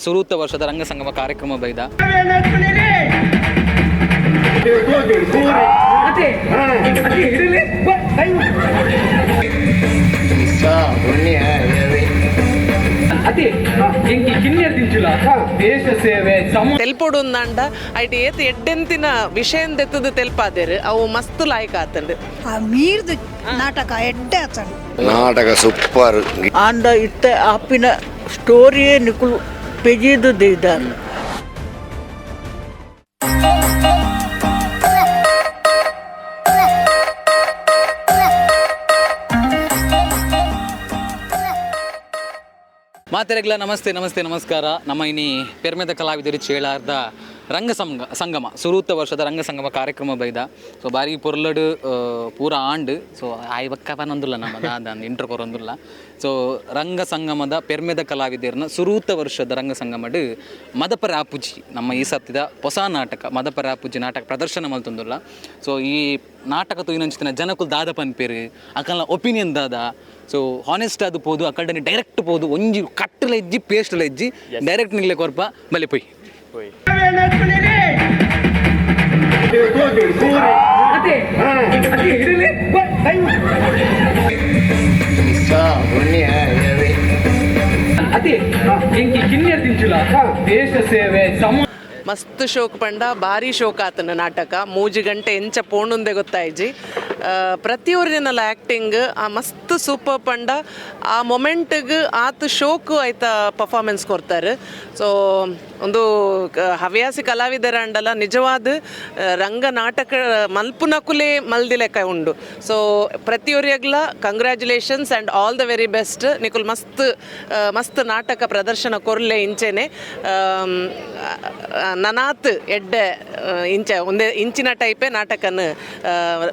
ಸುರೂತ ವರ್ಷದ ರಂಗಸಂಗಮ ಕಾರ್ಯಕ್ರಮ ಬೈದ. ತೆಲ್ಪೊಡುಂದಾಂಡ ಐಟ್ ಏತ್ ಎಡ್ಡೆಂತಿನ ವಿಷಯನ್ ದೆತ್ತದು ತೆಲ್ಪಾದೆರ್, ಅವು ಮಸ್ತ್ ಲಾಯ್ಕ್ ಆತಂಡ್. ಆ ಮೀರ್ದು ನಾಟಕ ಎಡ್ಡೆ ಆತಂಡ್. ನಾಟಕ ಸೂಪರ್. ಆಂಡ ಇತ್ತೆ ಆಪಿನ ಸ್ಟೋರಿಯೇ ನಿಕುಲು ಪೆಜಿದು ಇದ್ದಾರೆ. ಮಾತೆರೆಗ್ಲ ನಮಸ್ತೆ ನಮಸ್ತೆ ನಮಸ್ಕಾರ. ನಮ್ಮ ಇನಿ ಪೆರ್ಮೆದ ಕಲಾವಿದರು ಚೇಳಾರ್ದ ರಂಗ ಸಂಗಮ ಸುರೂತ ವರ್ಷದ ರಂಗ ಸಂಗಮ ಕಾರ್ಯಕ್ರಮ ಬೈದ. ಸೊ ಬಾರಿ ಪೊರ್ಲಡು ಪೂರ ಆಂಡ್. ಸೊ ಆಯ್ ಬಕ್ಕ ಪನೊಂದುಲ್ಲ, ನಮ್ಮ ದಾದ ಇಂಟ್ರ ಕೊರೊಂದುಲ್ಲ. ಸೊ ರಂಗ ಸಂಗಮದ ಪೆರ್ಮೆದ ಕಲಾವಿದರ್ನ ಸುರೂತ ವರ್ಷದ ರಂಗ ಸಂಗಮಡು ಮದಪರ ಆಪುಜಿ ನಮ್ಮ ಈ ಸತ್ತಿದ ಹೊಸ ನಾಟಕ ಮದಪರ ಆಪುಜಿ ನಾಟಕ ಪ್ರದರ್ಶನ ಮಲ್ತೊಂದುಲ್ಲ. ಸೊ ಈ ನಾಟಕ ತೂಯಿನಂಚಿನ ಜನಕುಲು ದಾದ ಪನ್ಪೇರು, ಅಕಲ್ನ ಒಪಿನಿಯನ್ ದಾದ, ಸೊ ಹಾನೆಸ್ಟ್ ಅದು ಪೋದು ಅಕಲ್ಡನಿ ಡೈರೆಕ್ಟ್ ಪೋದು ಒಂಜಿ ಕಟ್ಟಲ ಇಜ್ಜಿ ಪೇಸ್ಟ್ ಇಜ್ಜಿ ಡೈರೆಕ್ಟ್ ನಿಗ್ಲೆ ಕೊರ್ಪ ಬಲೆ ಪೊಯ್. ಮಸ್ತ್ ಶೋಕ್ ಪಂಡ ಭಾರಿ ಶೋಕ್ ಆತನ ನಾಟಕ. 3 ಗಂಟೆ ಎಂಚ ಪೋಣುಂದೆ ಗೊತ್ತಾಯ್ಜಿ. ಪ್ರತಿಯೊರಿನಲ್ಲ ಆ್ಯಕ್ಟಿಂಗ್ ಆ ಮಸ್ತ್ ಸೂಪರ್ ಪಂಡ ಆ ಮೊಮೆಂಟ್ಗ್ ಆತ್ ಶೋಕ್ ಆಯ್ತ ಪರ್ಫಾರ್ಮೆನ್ಸ್ ಕೊಡ್ತಾರೆ. ಸೊ ಒಂದು ಹವ್ಯಾಸಿ ಕಲಾವಿದರ ಅಂಡಲ ನಿಜವಾದ ರಂಗ ನಾಟಕ ಮಲ್ಪುನಕುಲೇ ಮಲ್ದಿಲೆಕ್ಕ ಉಂಡು. ಸೊ ಪ್ರತಿಯೊರಿಯಗ್ಲ congratulations and all the very best. ನಿಕುಲ್ ಮಸ್ತ್ ಮಸ್ತ್ ನಾಟಕ ಪ್ರದರ್ಶನ ಕೊರ್ಲೆ ಇಂಚೆನೆ. ನನಾತ್ ಎಡ್ಡೆ ಇಂಚ ಒಂದೇ ಇಂಚಿನ ಟೈಪೇ ನಾಟಕನ್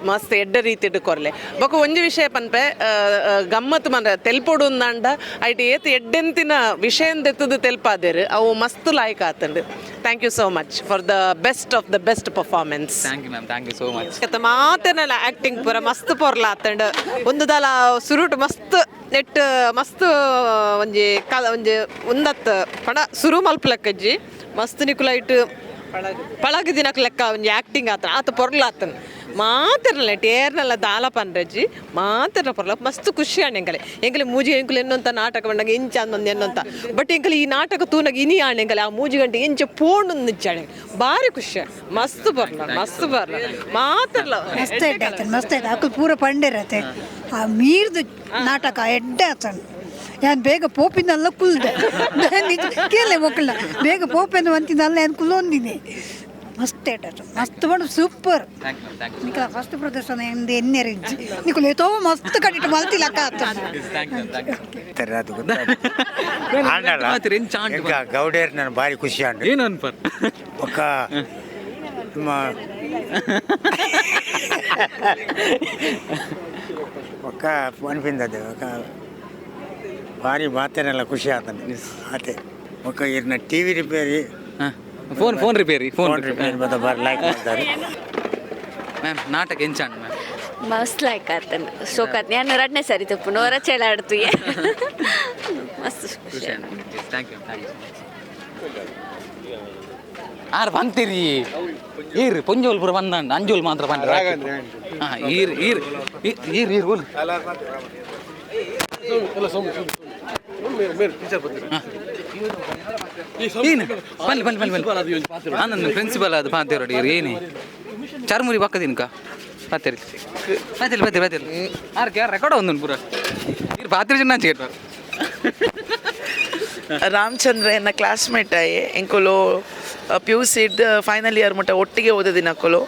ಮಸ್ತ್ ಎಡ್ಡೆ ರೀತಿಡ್ ಕೊರ್ಲೆ. ಬೊಕ ಒಂಜಿ ವಿಷಯ ಪನ್ಪೆ, ಆ, ಆ, ಗಮ್ಮತ್ ಮನ ತೆಲ್ಪೊಡು ಅಂದಾಂಡ ಐಟ್ ಏತ್ ಎಡ್ಡೆಂತಿನ ವಿಷಯನ್ ದೆತ್ತದು ತೆಲ್ಪಾದೆರ್, ಅವು ಮಸ್ತ್ ಲಾಯ್ಕ್ ಆತಂಡ್. Thank you so much for the best of the best performance. Thank you ma'am, thank you so much. ಮಾತೆನಲ್ಲ acting ಪೂರ ಮಸ್ತ್ ಪೊರ್ಲ ಆತಂಡ್. ಒಂದು ದಲ ಸುರುಟು ಮಸ್ತ್ ನೆಟ್ ಮಸ್ತ್ ಒಂಜಿ ಕಲ ಒಂಜಿ ಉಂದತ್ ಪಣ ಸುರು ಮಲ್ಪಲಕ್ಕಜ್ಜಿ ಮಸ್ತ್ ನಿಕುಲೈಟ್ ಪಳಗ ದಿನಕ್ ಲೆಕ್ಕ ಒಂಜಿ ಆಕ್ಟಿಂಗ್ ಆತನ ಆತ ಪೊರ್ಲ ಆತನ. ಮಾತೆರ್ನಲ್ಲ ಏರ್ನಲ್ಲ ದಾಲ ಪನ್ರಜ್ಜಿ, ಮಾತೆರ್ನ ಪೊರ್ಲ. ಮಸ್ತ್ ಖುಷಿ ಆಂಡ್ ಎಂಕಲೆ. ಎಂಕಲೆ ಮೂಜಿ ಎಂಕುಲು ಎನ್ನೊಂತ ನಾಟಕ ಬಂಡಾಗ ಎಂಚ ಅಂದೊಂದು ಎನ್ನೊಂತ. ಬಟ್ ಎಂಕಲೆ ಈ ನಾಟಕ ತೂನಾಗ ಇನಿ ಆಂಡ್ ಎಂಕಲೆ ಆ 3 ಗಂಟೆ ಎಂಚ ಪೋಂಡು ನಿಚ್ಚಾಣೆ. ಭಾರಿ ಖುಷಿ, ಮಸ್ತ್ ಬರ್ಲ ಮಸ್ತ್ ಬರ್ಲ ಮಾತೆರ್ಲ. ಮಸ್ತ್ ಎಡ್ಡೆ ಆತಂಡ್, ಮಸ್ತ್ ಎಡ್ಡೆ. ಅಕುಲು ಪೂರ ಪಂಡೆರತೆ, ಆ ಮೀರ್ದು ನಾಟಕ ಎಡ್ಡೆ ಆತಂಡ್. ಯಾನ್ ಬೇಗ ಪೋಪಿನಲ್ಲ ಕುಲ್ದೆ ನಿಜ ಕೇಳೆ ಮೊಕ್ಕಳ ಬೇಗ ಪೋಪೆಂದು ಅಂತಿದ್ದಲ್ಲ, ಏನು ಕುಲ್ಲೊಂದಿನಿ. ಮಸ್ತ್ ಎಡ್ಡೆ ಆತಂಡ್, ಮಸ್ತ್ ಪಂಡ super. Thank you, thank you. ನಿಕಲ ಫಸ್ಟ್ ಪ್ರದರ್ಶನ ಎಂದು ಎನ್ನೆರ್ ಇಜ್ಜಿ. ನಿಕುಲು ಏತೋ ಮಸ್ತ್ ಕಡಿಟ್ ಮಲ್ತಿಲಕ್ಕ ಆತಂಡ್. Thank you, thank you. ಅದು ಆಂಡಲ ಎಂಕ ಗೌಡೇರ್ ನಾನು ಭಾರಿ ಖುಷಿ ಆಂಡ್. ಏನು ಅನ್ಪರ್? ಒಕ್ಕ ನಿಮ್ಮ ಒಕ್ಕ ಅನ್ಪಿಂದದೆ ಒಕ್ಕ ಭಾರಿ ಮಾತೇನೆಲ್ಲ ಖುಷಿ ಆತಂಡೆ ಆತೆ. ಒಕ್ಕ ಇರ್ನ TV repair. Phone phone repair, phone. Phone repair ಮತ್ತೆ ಭಾರಿ ಲೈಕ್ ಮಾಡ್ತಾರೆ. ಮ್ಯಾಮ್, ನಾಟಕ ಎಂಚಾಂಡ್ ಮ್ಯಾಮ್? ಮಸ್ತ್ ಲೈಕ್ ಆತನ್, ಶೋಕಾತ್. ನಾನು ರಡ್ನೇ ಸರಿ ತಪ್ಪು ನೋರ ಚೆಲಾಡ್ತು, ಮಸ್ತ್ ಖುಷಿ. Thank you, thank you. R ಬಂತೀರಿ ಈರ್ ಪೊಂಜೋಲ್ ಪೂರ ಬಂದಂಡ, ಅಂಜೋಲ್ ಮಾತ್ರ ಬಂದ. ಹಾಂ, ಈರ್ ಈರ್ ಈರ್ ಈರ್ ಓಲ್. ಹಾ. ಏನು ಬನ್ನಿ ಬನ್ನಿ ಬನ್ನಿ ಬನ್ನಿ. ಆನಂದ್ ಪ್ರಿನ್ಸಿಪಲ್ ಅದು ಪಾತೇರೋಡಿ. ಈರ್ ಏನೇ ಚಾರ್ಮುರಿ ಬಕ್ಕದಿನ್ಕ ಪಾತೇರಿ ಪಾತೇರಿ ಪಾತೇರಿ ಪಾತೇರಿ. ಆರ್ ಕ್ಯಾರ್ ರೆಕಾರ್ಡ್ ಒಂದೊಂದು ಪೂರ ಈರ್ ಪಾತ್ರೆ ಜನ ಕೇಟ್ಟಾರ. ರಾಮಚಂದ್ರ ಎನ್ನ ಕ್ಲಾಸ್ಮೇಟ್ ಆಯೆ. ಎಂಕುಲು ಪಿಯುಸಿಡ್ ಫೈನಲ್ ಇಯರ್ ಮುಟ್ಟ ಒಟ್ಟಿಗೆ ಓದಿನಕುಲು.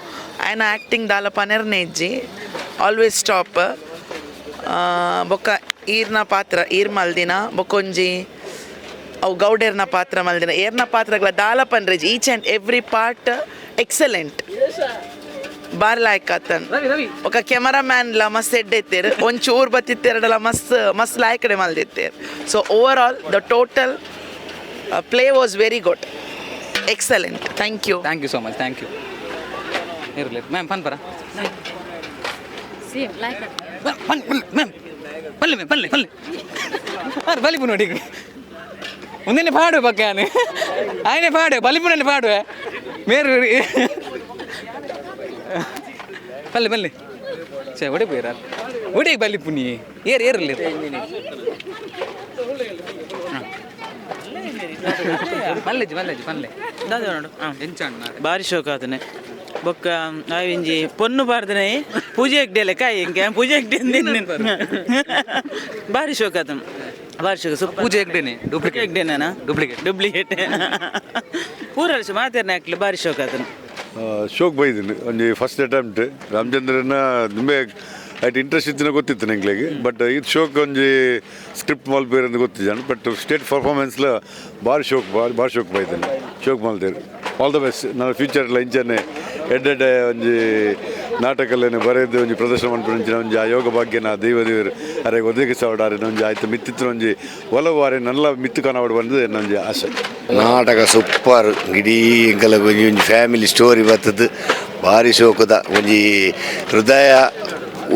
ಆಯನ ಆ್ಯಕ್ಟಿಂಗ್ ದಾಲ ಪನೆರ್ನೆ ಇಜ್ಜಿ, ಆಲ್ವೇಸ್ ಟಾಪ್. ಬೊಕ್ಕ ಈರ್ನ ಪಾತ್ರ ಈರ್ ಮಲ್ದಿನ, ಬೊಕ್ಕೊಂಜಿ ಅವು ಗೌಡೇರ್ನ ಪಾತ್ರ ಮಲ್ದಿನ, ಏರ್ನ ಪಾತ್ರಗಳ ದಾಲ ಪನ್ರೆಜಿ. Each and every part excellent. ಬಾರಿ ಲಾಯ್ಕ್ ಆತನ್. ఒక ಕೆಮರಾಮ್ಯಾನ್ ಲ ಮಸ್ತ್ ಎಡ್ಡೆ ಇತ್ತೇರು. ಒಂಚೂರು ಬತ್ತಿತ್ತೆರಡಲ ಮಸ್ತ್ ಮಸ್ತ್ ಲಾಯ್ಕಡೆ ಮಲ್ದಿತ್ತೇರು. So overall the total play was very good, excellent. Thank you. Thank you so much, thank you. ಇರಲಿ ಮ್ಯಾಮ್, ಪನ್ ಪರ. Same like. ಪನ್ ಮ್ಯಾಮ್, ಪಲ್ಲೆ ಮ್ಯಾಮ್, ಪಲ್ಲೆ ಪಲ್ಲೆ. ಆರ್ ಬಲಿ ನೋಡಿ. ಒಂದೆನೆ ಪಾಡುವೆ ಪಕ್ಕ ಯಾನು ಆಯ್ನೆ ಪಾಡುವೆ ಬಲಿಪುನಲ್ಲಿ ಪಾಡುವೆ ಮೇರು ಬಲ್ಲೆ ಬಲ್ಲೆ ಚೇ ಒಡೆ ಪೋಯಿರ ಒಡೆ ಬಲಿಪುನಿ ಏರ್ ಏರ್ಲಿ ಮಲ್ಲೆಜಿ ಮಲ್ಲೆಜಿ ಪಲ್ಲೆ ಎಂಚಾಂಡ್ ಬಾರಿ ಶೋಕ ಆತನೆ. ಬೊಕ್ಕ ಆವಿಂಜಿ ಪೊನ್ನು ಪಾಡ್ದನೆ ಪೂಜೆ ಎಗ್ಡೆಲೆ ಕಾಯಿ ಎಂಕೆ ಪೂಜೆ ಎಗ್ಡೆ ಬಾರಿ ಶೋಕ ಆತನ, ಬಾರಿ ಶೋಕ ಸೂಪರ್. ಪೂಜೆ ಎಗ್ಡೆನೆ ಡೂಪ್ಲಿಕೇಟ್. ಎಗ್ಡೆನಾ? ಡೂಪ್ಲಿಕೇಟ್. ಡೂಪ್ಲಿಕೇಟ್. ಪೂರ ಮಾತಾಡ್ನೆ ಹಾಕ್ಲಿ ಬಾರಿ ಶೋಕ ಆತನ. ಶೋಕ್ ಬೈದಿನಿ ಒಂಜಿ ಫಸ್ಟ್ ಅಟೆಂಪ್ಟ್ ರಾಮಚಂದ್ರನ ದುಂಬೆ ಐಟ್ ಇಂಟ್ರೆಸ್ಟ್ ಇತ್ತಿನ ಗೊತ್ತಿತ್ತು ಎಂಕ್ಲೆಗ್, ಬಟ್ ಇದು ಶೋಕ್ ಒಂಜಿ ಸ್ಕ್ರಿಪ್ಟ್ ಮಲ್ಪೇರ್ ಅಂತ ಗೊತ್ತಿದ್ದಾನೆ. ಬಟ್ ಸ್ಟೇಟ್ ಪರ್ಫಾರ್ಮೆನ್ಸ್ಲ ಬಾರಿ ಶೋಕ್, ಬಾರಿ ಬಾರಿ ಶೋಕ್ ಬೈದಿನಿ, ಶೋಕ್ ಮಲ್ತೇರು. ಆಲ್ the best. ನನ್ನ ಫ್ಯೂಚರ್ಲ ಇಂಚನೆ ಎಡ್ಡೆಡ್ಡೆ ಒಂಜಿ ನಾಟಕಲ್ಲೇನೆ ಬರೆದು ಒಂಜಿ ಪ್ರದರ್ಶನ ಮನ್ಪುನಂಚಿನ ಒಂಜಿ ಆ ಯೋಗ ಭಾಗ್ಯನ ದೈವ ದೇವರು ಅರೆ ಒದಗಿಸವಡಾರೆ ಒಂಜಿ ಆಯ್ತು ಮಿತ್ತಿತ್ತಿನ ಒಂಜಿ ಒಲವು ಆರೆ ನಲ್ಲ ಮಿತ್ತು ಕನವಡು ಬಂದು ಒಂಜಿ ಆಸೆ. ನಾಟಕ ಸೂಪರ್. ಇಡೀ ಎಂಕಲ ಒಂಜಿ ಒಂಜಿ ಫ್ಯಾಮಿಲಿ ಸ್ಟೋರಿ ಬರ್ತದೆ. ಭಾರಿ ಶೋಕದ ಒಂಜಿ ಹೃದಯ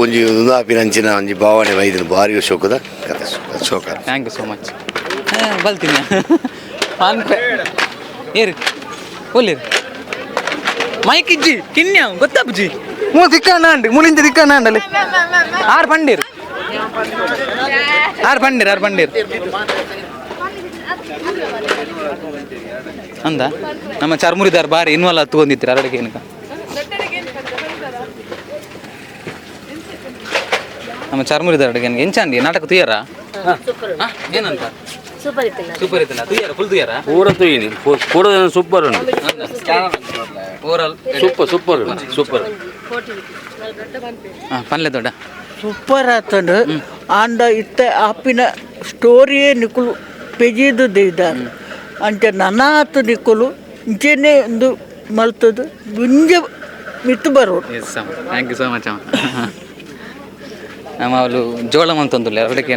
ಒಂಜಿ ಉಂದಾಪಿನಂಚಿನ ಒಂಜಿ ಭಾವನೆ ಬೈದಿನ ಭಾರಿ ಶೋಕದ ಕತೆ ಶೋಕ. Thank you so much. ಬಲ್ತೀನಿ ಪಾನ್ಪೆ ಏರು ಒಲ್ಲಿರು ಮೈಕ್ ಇಜ್ಜಿ ಕಿನ್ಯ ಗೊತ್ತಾಪುಜಿ ಮೂ ತಿಕ್ಕಣ್ಣ ಅಂಡು ಮುಳಿಂಚ ತಿಕ್ಕಣ್ಣ ಅಂಡಲ್ಲಿ ಆರು ಪಂಡೀರ್ ಆರು ಪಂಡೀರ್ ಆರು ಪಂಡೀರ್ ಅಂದ ನಮ್ಮ ಚರ್ಮುರಿದಾರ್ ಬಾರಿ ಇನ್ವಾಲ್ವ್ ಹತ್ಕೊಂಡಿತ್ರಿ ಅರಡಿಗೆ ಏನಕ ನಮ್ಮ ಚರ್ಮುರಿದಾರ್ ಅಡುಗೆ ಎಂಚಂಡಿ ನಾಟಕ ತುಯ್ಯಾರ ಏನಂತ ಸೂಪರ್ ಇತ್ತಿಲ್ಲ. ಸೂಪರ್ ಇತ್ತಲ್ಲ ತುಯ್ಯಾರ ಫುಲ್ ತುಯ್ಯಾರ. ಪೂರ ತುಯ್ಯಿನಿ ಪೂರ ಸೂಪರ್ ಉಂಟು. Overall super super super. ಹಾಂ ಪನ್ಲೆ ದೊಡ್ಡ. ಸೂಪರ್ ಆತಂಡು. ಆಂಡ ಇತ್ತೆ ಆಪಿನ ಸ್ಟೋರಿಯೇ ನಿಕುಲು ಪೆಜಿದು ಇದ್ದಾರೆ ಅಂಚ ನನಾತ್ ನಿಕುಲು ಇಂಚೆನೆ ಒಂದು ಮಲ್ತದು ಗುಂಜ ಮಿತ್ತು ಬರೋಡು. ಎಸ್ ಅಮ್ಮ, thank you so much ಅಮ್ಮ. ನಮ್ಮ ಅವಳು ಜೋಳ ಮಂತೊಂದುಲ್ಲ ಅರಡಿಗೆ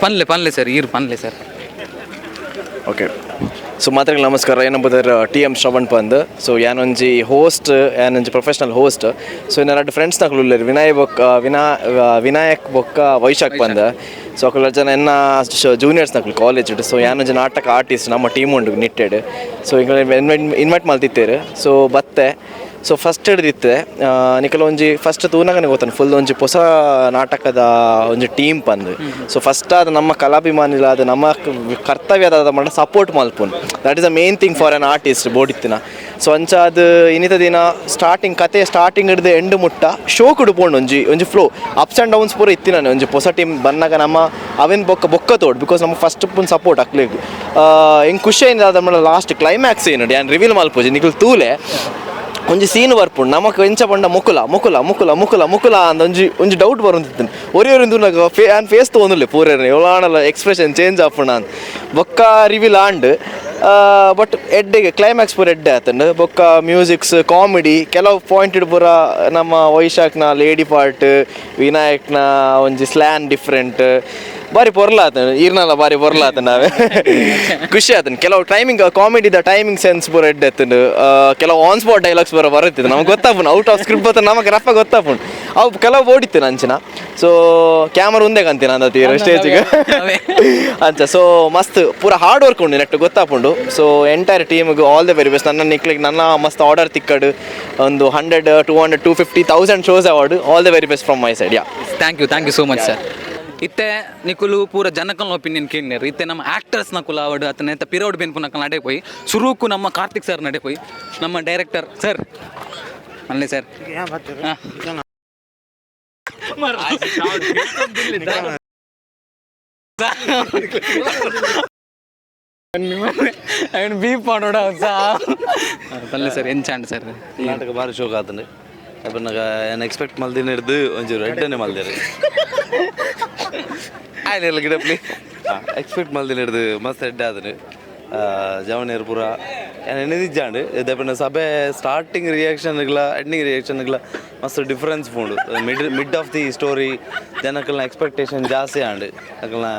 ಪನ್ಲೆ ಪನ್ಲೆ ಸರ್ ಈರು ಪನ್ಲೆ ಸರ್. ಓಕೆ, ಸೊ ಮಾತ್ರೆಗೆ ನಮಸ್ಕಾರ. ಏನಂಬುದರ್ ಟಿ ಎಂ ಶ್ರವಣ್ ಪಂದ್. ಸೊ ಯಾನೊಂಜಿ ಹೋಸ್ಟ್, ಯಾನೊಂಜಿ ಪ್ರೊಫೆಷನಲ್ ಹೋಸ್ಟ್. ಸೊ ಇನ್ನ ರಡ್ಡ್ ಫ್ರೆಂಡ್ಸ್ ನಕುಲು ಉಲ್ಲೆರ್, ವಿನಯ್ ಬೊಕ್ಕ ವಿನಾಯಕ್ ಬೊಕ್ಕ ವೈಶಾಖ್ ಪಂದ್. ಸೊ ಅಕುಲು ಜನ ಎನ್ನ ಜೂನಿಯರ್ಸ್ ನಕುಲು ಕಾಲೇಜ್. ಸೊ ಯಾನೊಂಜಿ ನಾಟಕ ಆರ್ಟಿಸ್ಟ್, ನಮ್ಮ ಟೀಮ್ ಉಂಡು ನಿಟ್ಟೆಡ್. ಸೊ ಇನ್ವೈಟ್ ಮಲ್ತಿತ್ತೇರು. ಸೊ ಬತ್ತೆ. ಸೊ ಫಸ್ಟ್ ಹಿಡ್ದಿತ್ತೆ ನಿಕಲ ಒಂಜಿ ಫಸ್ಟ್ ತೂನಗನೆ ಗೊತ್ತಾನ ಫುಲ್ ಒಂಜಿ ಹೊಸ ನಾಟಕದ ಒಂಜಿ ಟೀಮ್ ಪಂದ್. ಸೊ ಫಸ್ಟ್ ಆದ ನಮ್ಮ ಕಲಾಭಿಮಾನಿಲಾದ ನಮ್ಮ ಕರ್ತವ್ಯ ಆದ ಮಟ್ಟ ಸಪೋರ್ಟ್ ಮಲ್ಪುನ್. That is the main thing for an artist ಬೋಡಿತ್ತಿನ. ಸೊ ಅಂಚ ಅದು ಇನ್ನಿತ ದಿನ ಸ್ಟಾರ್ಟಿಂಗ್ ಕತೆ ಸ್ಟಾರ್ಟಿಂಗ್ ಹಿಡ್ದು ಎಂಡ್ ಮುಟ್ಟ ಶೋ ಪೋಂಡು ಒಂಜಿ ಒಂಜಿ ಫ್ಲೋ ಅಪ್ಸ್ ಆ್ಯಂಡ್ ಡೌನ್ಸ್ ಪೂರ ಇತ್ತಿನ ಒಂಜಿ ಹೊಸ ಟೀಮ್ ಬನ್ನಾಗ ನಮ್ಮ ಅವೇನು ಬೊಕ್ಕ ಬೊಕ್ಕ ತೋಡ್ because ನಮ್ಮ ಫಸ್ಟ್ ಪುನ್ ಸಪೋರ್ಟ್ ಅಕ್ಲೆಗ್ ಹೆಂಗೆ ಖುಷಿ ಆಯ್ತು. ಅದ ಲಾಸ್ಟ್ ಕ್ಲೈಮ್ಯಾಕ್ಸ್ ಏನು ಯಾನ್ ರಿವೀಲ್ ಮಲ್ಪುಜಿ, ನಿಕುಲು ತೂಲೆ. ಒಂಜಿ ಸೀನ್ ಬರ್ಪುಂಡು ನಮಕ್ ಎಂಚ ಪಂಡ ಮುಕುಲ ಮುಕುಲ ಮುಕುಲ ಮುಕುಲ ಮುಕುಲ ಅಂದ ಒಂಜಿ ಒಂಜಿ ಡೌಟ್ ಬರುಂತಿತ್ತು. ಒರಿ ಒರಿ ತೂನಗ ಫೇ ಆನ್ ಫೇಸ್ ತೋಂದುಲ್ಲೆ ಪೂರ ಎವಳಾಣಲ ಎಕ್ಸ್ಪ್ರೆಷನ್ ಚೇಂಜ್ ಆಪುಂಡು ಅಂದ್ ಬೊಕ್ಕ ರಿವೀಲ್ ಆಂಡ್. ಬಟ್ ಎಡ್ಡೆಗೆ ಕ್ಲೈಮ್ಯಾಕ್ಸ್ ಪೂರ ಎಡ್ಡೆ ಆತಂಡ್. ಬೊಕ್ಕ ಮ್ಯೂಸಿಕ್ಸ್ ಕಾಮಿಡಿ ಕೆಲವು ಪಾಯಿಂಟ್ ಪೂರ ನಮ್ಮ ವೈಶಾಖ್ನ ಲೇಡಿ ಪಾರ್ಟ್, ವಿನಾಯಕ್ನ ಒಂಜಿ ಸ್ಲ್ಯಾನ್ ಡಿಫ್ರೆಂಟ್ ಬಾರಿ ಪೊರ್ಲಾತನ, ಈರ್ನಲ ಬಾರಿ ಪೊರ್ಲಾತ ನಾವೇ ಖುಷಿ ಆತನ. ಕೆಲವು ಟೈಮಿಂಗ್ ಕಾಮಿಡಿದ ಟೈಮಿಂಗ್ ಸೆನ್ಸ್ ಪೂರ ಎಡ್ಡೆ ಆತಂಡು. ಕೆಲವು ಆನ್ ಸ್ಪಾಟ್ ಡೈಲಾಗ್ಸ್ ಪೂರ ಬರುತ್ತಿತ್ತು, ನಮ್ಗೆ ಗೊತ್ತಾಪುಂಡು ಔಟ್ ಆಫ್ ಸ್ಕ್ರಿಪ್ಟ್ ಬತ್ತ ನಮಗೆ ರಪ್ಪ ಗೊತ್ತಾಪುಂಡು. ಅವು ಕೆಲವು ಓಡಿತ್ತು ಅಂಚಿನ. ಸೊ ಕ್ಯಾಮರಾ ಉಂದೆ ಕಂತಿನ ಅಂದ ಸ್ಟೇಜಿಗೆ ಅಂಚ. ಸೊ ಮಸ್ತ್ ಪೂರ ಹಾರ್ಡ್ ವರ್ಕ್ ಉಂಡು ನೆಟ್ ಗೊತ್ತಾಪುಂಡು. ಸೊ ಎಂಟೈರ್ ಟೀಮ್ಗೆ ಆಲ್ the very best. ನನ್ನ ನಿಕ್ಲಿಗೆ ನನ್ನ ಮಸ್ತ್ ಆರ್ಡರ್ ತಿಕ್ಕಡು ಒಂದು 100 200 250 1000 shows award. All the very best from my side. Yeah, thank you, thank you so much sir. ಇತ್ತೆ ನಿಕುಲು ಪೂರ ಜನಕಲ್ನ ಒಪಿನಿಯನ್ ಕೇಳಿನೇರು. ಇತ್ತೆ ನಮ್ಮ ಆ್ಯಕ್ಟರ್ಸ್ ನಕುಲು ಅವಡು ಅತನೆ ಪಿರೋಡ್ ಬೆನ್ಪು ನಕಲ್ ನಡೆ ಪೋಯಿ ಸುರುಕು ನಮ್ಮ ಕಾರ್ತಿಕ್ ಸರ್ ನಡೆ ಪೋಯಿ ನಮ್ಮ ಡೈರೆಕ್ಟರ್ ಸರ್ ಅಲ್ಲೇ ಸರ್. ఆయన బీప్ పాడోడా ಪಲ್ಲೆ ಸರ್ ಎಂಚಾಂಡ್ ಸರ್. ನಾಟಕ ಭಾರಿ ಶೋಕ ಆತಂಡು. ಅಪ್ಪನಾಗ ಏನು ಎಕ್ಸ್ಪೆಕ್ಟ್ ಮಲ್ದಿನ ಹಿಡ್ದು ಒಂಚೂರು ಎಡ್ಡನೆ ಮಲ್ದೇರು ಆಯ್ನಿಲ್ಲ ಗಿಡಪ್ಲಿ ಎಕ್ಸ್ಪೆಕ್ಟ್ ಮಲ್ದಿನ ಹಿಡ್ದು ಮಸ್ತ್ ಎಡ್ಡೆ ಆತನು. ಜವನೇರು ಪೂರ ಎಣ್ಣೆದಿಜ್ಜಾಂಡ್ ದಪ್ಪನ ಸಭೆ ಸ್ಟಾರ್ಟಿಂಗ್ ರಿಯಾಕ್ಷನ್ಗಳ ಎಂಡಿಂಗ್ ರಿಯಾಕ್ಷನ್ಗಳ ಮಸ್ತ್ ಡಿಫ್ರೆನ್ಸ್ ಪೋಂಡು. ಮಿಡ್ ಆಫ್ the story ಜನಕ್ಕಲ್ನ ಎಕ್ಸ್ಪೆಕ್ಟೇಷನ್ ಜಾಸ್ತಿ ಆಂಡ್. ಅಕಲ್ನ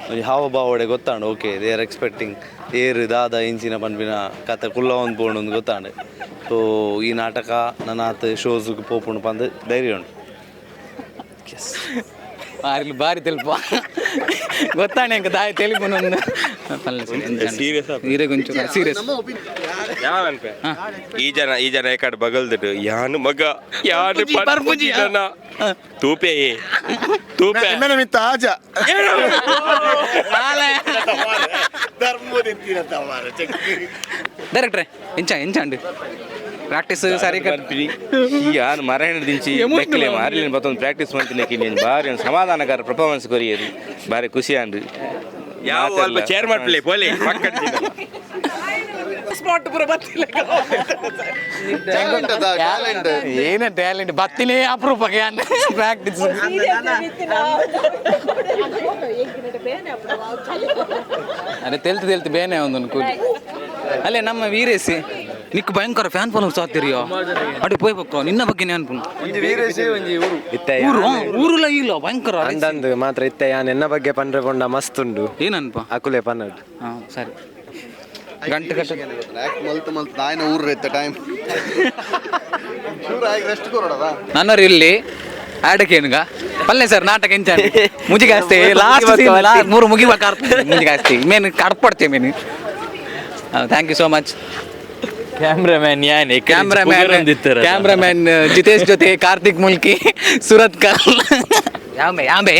ಒಂಜಿ ಹಾವಭಾವಡೆ ಗೊತ್ತಾಂಡು, ಓಕೆ they are expecting ಏರು ದಾದ ಇಂಚಿನ ಪನ್ಪಿನ ಕತೆ ಕುಲ್ಲ ಒಂದು ಪೋಂಡು ಒಂದು ಗೊತ್ತಾಂಡು. ಸೊ ಈ ನಾಟಕ ನನ್ನ ಆತ ಶೋಸ್ಗೆ ಪೋಪುಂಡು ಪಂದು ಧೈರ್ಯ ಉಂಡು. ಬಾರಿ ಬಾರಿ ತೆಲ್ಪ ಗೊತ್ತಾಣೆ ಅಂಕ ದಾಯಿ ತೆಲಿಪುನ. Serious ಈರೆಗೊಂಚು serious. ಯಾವನ್ಪೆ ಈ ಜನ, ಈ ಜನ ಏಕಾಡ್ ಬಗಲ್ದಿಟ್ಟು ಯಾನು ಮಗ ಯಾನು ಪರ್ಪುಜಿ, ಜನ ತೂಪೆ ತೂಪೆ. ಮಿತ್ತ ಆಜ. ಡೈರೆಕ್ಟ್ರೆ, ಎಂಚ ಎಂಚ ಅಂಡ್ ಪ್ರಾಕ್ಟೀಸ್ ಸರಿ? ಯಾನು ಮರಣ ದಿಂಚಿ ಲೆಕ್ಕಲೆ ಮಾರಿಲಿನ ಬತ್ತೊಂದು ಪ್ರಾಕ್ಟೀಸ್ ಮಾಡ್ತೀನಿ. ನೀನು ಬಾರಿ ಒಂದು ಸಮಾಧಾನಕರ ಪರ್ಫಾರ್ಮೆನ್ಸ್ ಕೊರಿಯರು, ಬಾರಿ ಖುಷಿ ಅಂಡು. ಯಾವ ಅಲ್ಪ ಚೇರ್ ಮಾಡ್ಪ್ಲೆ ಪೋಲೆ ಪಕ್ಕದ. ಸ್ಪಾಟ್ ಪೂರ ಬತ್ತಿಲ್ಲ. ಏನ ಟ್ಯಾಲೆಂಟ್ ಬತ್ತಿನೇ ಅಪರೂಪಕ್ಕೆ ಪ್ರಾಕ್ಟೀಸ್. ಅರೆ, ತೆಲ್ತು ತೆಲ್ತು ಬೇನೆ ಒಂದೊಂದು ಕೂಲಿ. ಅಲ್ಲೇ ನಮ್ಮ ವೀರೇಸಿ ನಿಕ್ ಭಯಂಕರ ಫ್ಯಾನ್ ಫಾಲೋವರ್ಸ್ ಆತಿರಿಯೋ. ಅಡಿ ಪೋಯ್ಬೇಕು, ನಿನ್ನ ಬಗ್ಗೆ ಅನ್ಪುನು. ಊರು ಊರುಲ ಇಲ್ಲ ಭಯಂಕರ. ಅಂದಂದು ಮಾತ್ರ ಇತ್ತೆ ಯಾನ್ ಎನ್ನ ಬಗ್ಗೆ ಪಂಡ್ರೆ ಪೊಂಡ ಮಸ್ತ್ ಉಂಡು. ಏನನ್ಪ? ಅಕುಲೆ ಪನ್ನಡ್. ಹಾಂ ಸರಿ, ಗಂಟೆ ಗಂಟೆ ಮಲ್ತ್ ಮಲ್ತ್ ನಾಯಿನ ಊರು ಇತ್ತ ಟೈಮ್ ರೆಸ್ಟ್ ಕೊಡೋದ. ನನ್ನರು ಇಲ್ಲಿ ಆಡಕೇನುಗ ಪಲ್ಲೆ ಸರ್, ನಾಟಕ ಎಂಚ? ಮುಜಿಗಾಸ್ತಿ ಲಾಸ್ಟ್ ಮೂರು ಮುಗಿಬೇಕಾ? ಮುಜಿಗಾಸ್ತಿ ಮೇನ್ ಕಡ್ಪಡ್ತೇವೆ main. Thank you so much. Cameraman ಯಾನೆ. ಕ್ಯಾಮ್ರಾಮ್ಯಾನ್, ಕ್ಯಾಮ್ರಾಮ್ಯಾನ್ ಜಿತೇಶ್ ಜೊತೆ ಕಾರ್ತಿಕ್ ಮುಲ್ಕಿ, ಸುರತ್ ಕಲ್. ಯಾಂಬೆ ಯಾಂಬೆ.